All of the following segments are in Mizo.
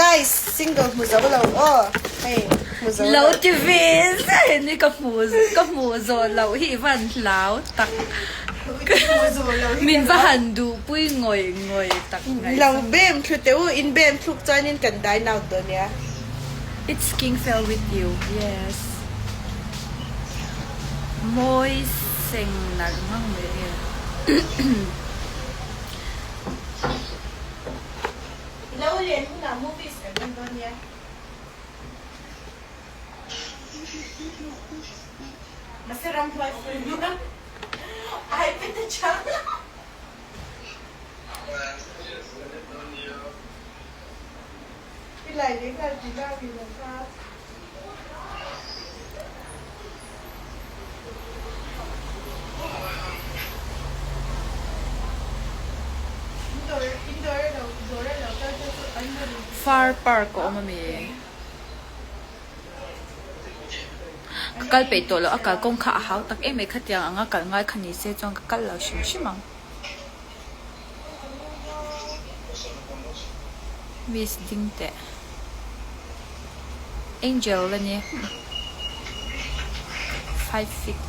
Guys, single hmu zo lo aw. Hei, hmu zo lo. Lo ti ve zel ni ka hmu ka hmu zawh loh hi i van hlau tak. Min va han duhpui ngawih ngawih tak ngaih Lo bem thlu teh u, in bem thluk chuanin kan dine out dawn nia. It's king fell with you yes. Mawi seng nalh ngang mai nge. Lo len hunah movies kan en dawn nia. Mahse ramhuai film a ai pe ta chang. I lai leh nghal tih na mi lo kha. Far park a awm a mi? Ka kal peih tawh loh a kal kawng kha a hau tak em mai khatiang anga kal ngai kha ni se chuan ka kal lo hrim hrim ang. Miss ding teh. Angel a ni. 5 feet.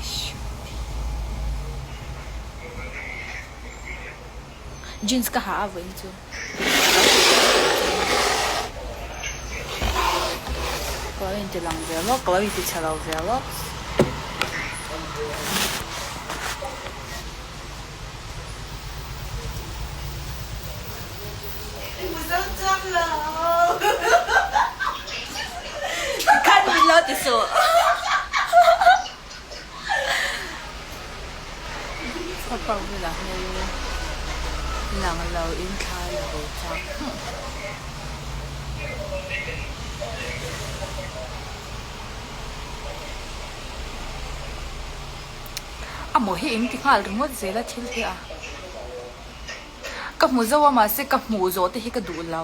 Jeans ka ha a vawiin chu. Ka lo inti lang ve lawk, ka lo inti chhe lo ve lawk. Khan min lo ti suh. Ka park bulah hmel lang lo in thla la ve chak. A maw hi in ti nghal ringawt zel a thil hi a. Ka hmu zo a mahse ka hmuh zawh te hi ka duh lo.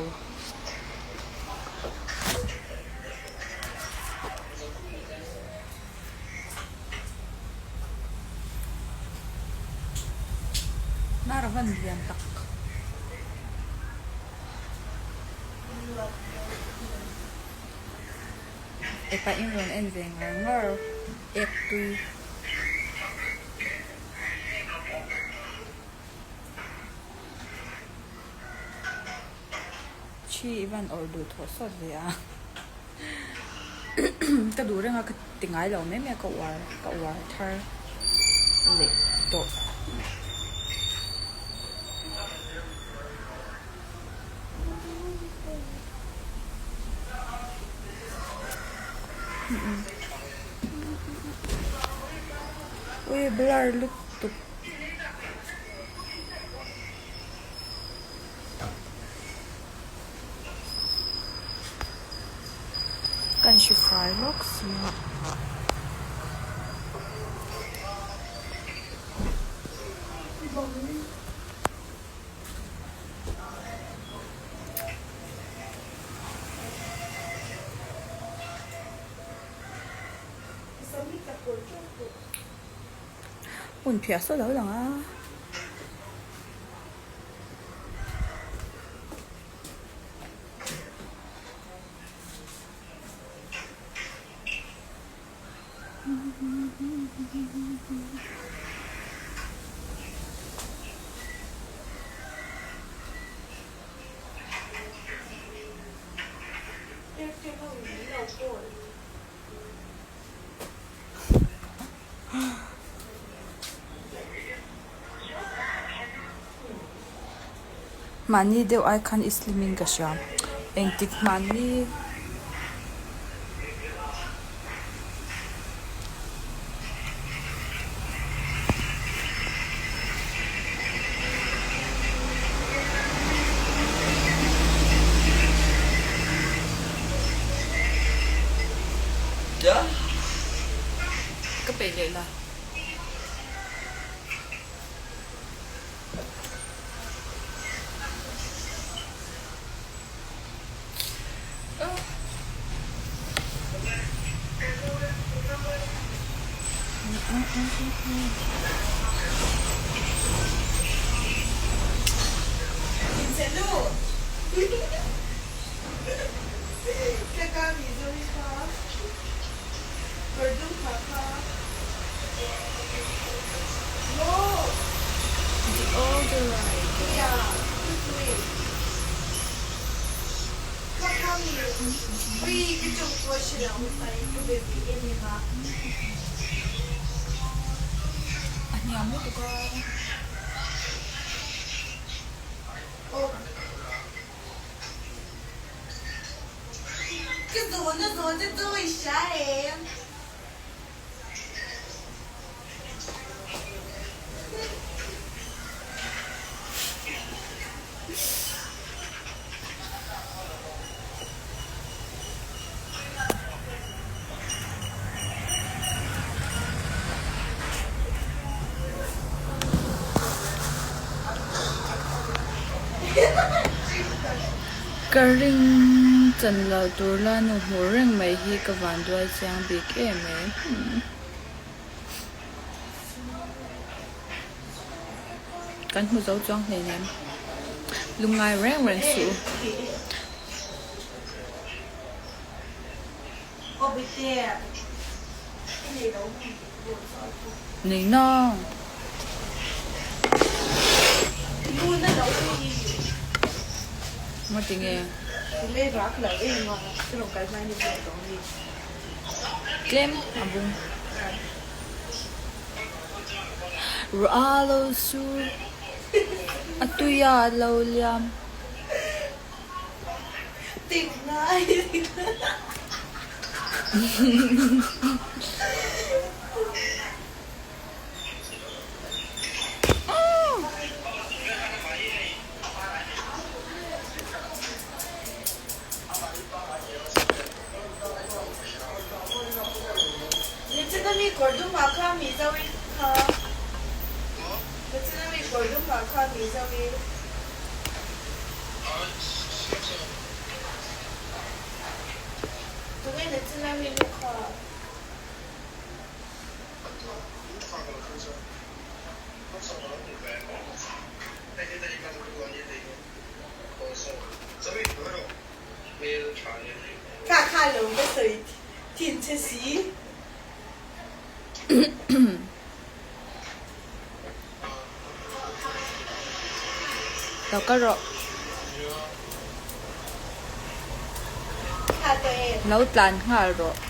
Hnar a van lian tak. Epa in rawn en ve ngar ngar ek tui. Thi i van awrh duh thawh sawt ve a. Ka duh reng a ka ti ngai lo mai mai a ka uar ka uar thar leh tawh. Ui blur lutuk. Kan hre fai lawk si a. Hmun phiah saw lo lang a. Mahni deuh ai khan i slim in ka hria. Engtik mahni. Ka peih leh la. A hniam lutuk a. Ka ring chan lo tur la nu hmuh reng mai hi ka van duai chiang bik em em. Kan hmu zo chuang hleinem. Lungngai reng reng suh u. Nei nang. Ngaw tinge? Tlem a bung. Ruah lo sur a tui a lo liam. Kha kha lo ka sawi thin che si. Lo kal rawh. Kha tawh em? Lo tlan nghal rawh.